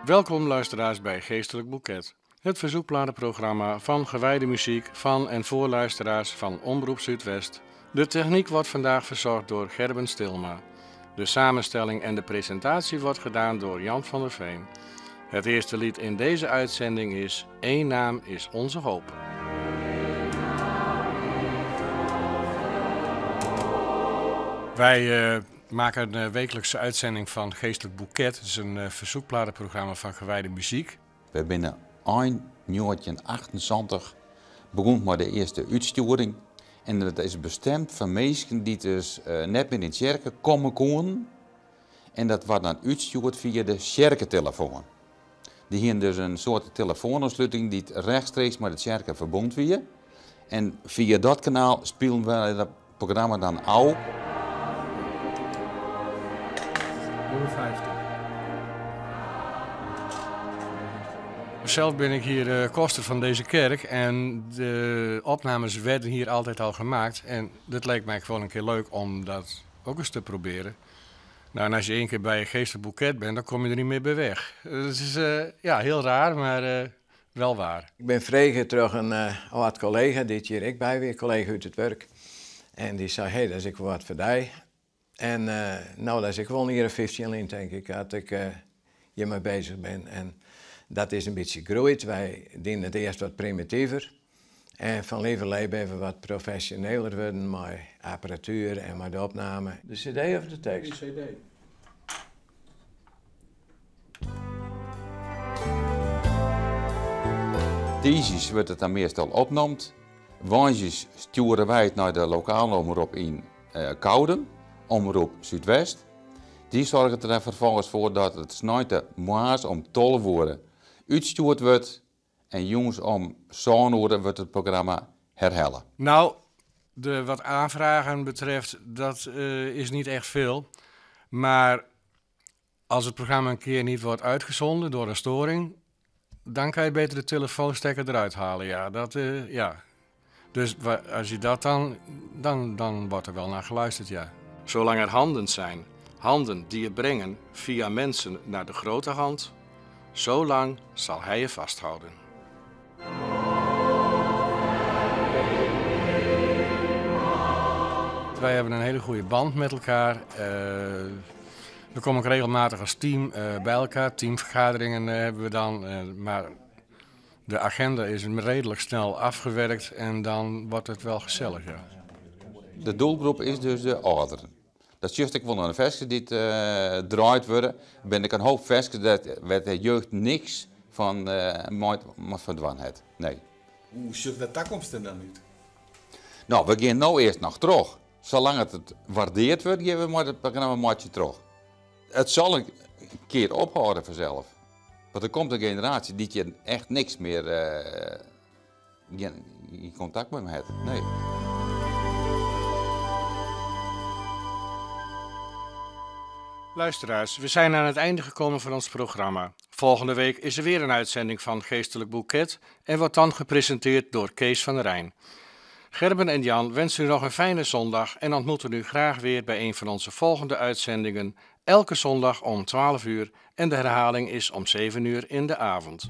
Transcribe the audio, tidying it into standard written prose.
Welkom luisteraars bij Geestelijk Boeket, het verzoekplatenprogramma van gewijde muziek van en voor luisteraars van Omroep Zuidwest. De techniek wordt vandaag verzorgd door Gerben Stilma. De samenstelling en de presentatie wordt gedaan door Jan van der Veen. Het eerste lied in deze uitzending is Eén naam is onze hoop. Wij maken een wekelijkse uitzending van Geestelijk Boeket. Het is een verzoekplatenprogramma van gewijde muziek. We binnen 1978 begon met de eerste uitsturing. En dat is bestemd voor mensen die dus net meer in de kerk komen konden. En dat wordt dan uitgestuurd via de kerkentelefoon. Die hier dus een soort telefoonaansluiting die rechtstreeks met de kerk verbonden via. En via dat kanaal spelen we dat programma dan al. Nummer 15. Zelf ben ik hier koster van deze kerk en de opnames werden hier altijd al gemaakt. En dat leek mij gewoon een keer leuk om dat ook eens te proberen. En als je één keer bij een Geestelijk Boeket bent, dan kom je er niet meer bij weg. Dat is heel raar, maar wel waar. Ik ben vregen terug een oud collega, dit hier ik bij weer, collega uit het werk. En die zei, hey, dat is ik wat voor die. En dat is ik wel hier een 15 in, denk ik, dat ik hiermee bezig ben. En dat is een beetje gegroeid. Wij dienen het eerst wat primitiever. En van lieverlee ben we wat professioneler worden met apparatuur en met de opname. De cd of de tekst? De cd. Deze wordt het dan meestal opgenomen. Woensdags sturen wij het naar de lokale omroep in Koudum, omroep Zuidwest. Die zorgen er vervolgens voor dat het snijden maas om 12 uur uitgestuurd wordt en jongens om zo'n uur wordt het programma herhalen. Wat aanvragen betreft, dat is niet echt veel. Maar als het programma een keer niet wordt uitgezonden door een storing, dan kan je beter de telefoonstekker eruit halen. Ja, dat ja. Dus als je dat dan, dan, dan wordt er wel naar geluisterd, ja. Zolang er handen zijn, handen die je brengen via mensen naar de grote hand, zolang zal hij je vasthouden. Wij hebben een hele goede band met elkaar. We komen ook regelmatig als team bij elkaar. Teamvergaderingen hebben we dan. Maar de agenda is redelijk snel afgewerkt en dan wordt het wel gezellig. Ja. De doelgroep is dus de ouderen. Dat is juist, ik wil een versje die draait worden. Ben ik een hoop versjes dat werd de jeugd niks van maar verdwaan het. Nee. Hoe ziet de toekomst er dan uit? We gaan nou eerst nog terug. Zolang het waardeerd wordt, geven we maar het programma een maatje terug. Het zal een keer ophouden vanzelf. Want er komt een generatie die je echt niks meer in contact met me heeft. Nee. Luisteraars, we zijn aan het einde gekomen van ons programma. Volgende week is er weer een uitzending van Geestelijk Boeket en wordt dan gepresenteerd door Kees van der Rijn. Gerben en Jan wensen u nog een fijne zondag en ontmoeten u graag weer bij een van onze volgende uitzendingen, elke zondag om 12 uur en de herhaling is om 7 uur in de avond.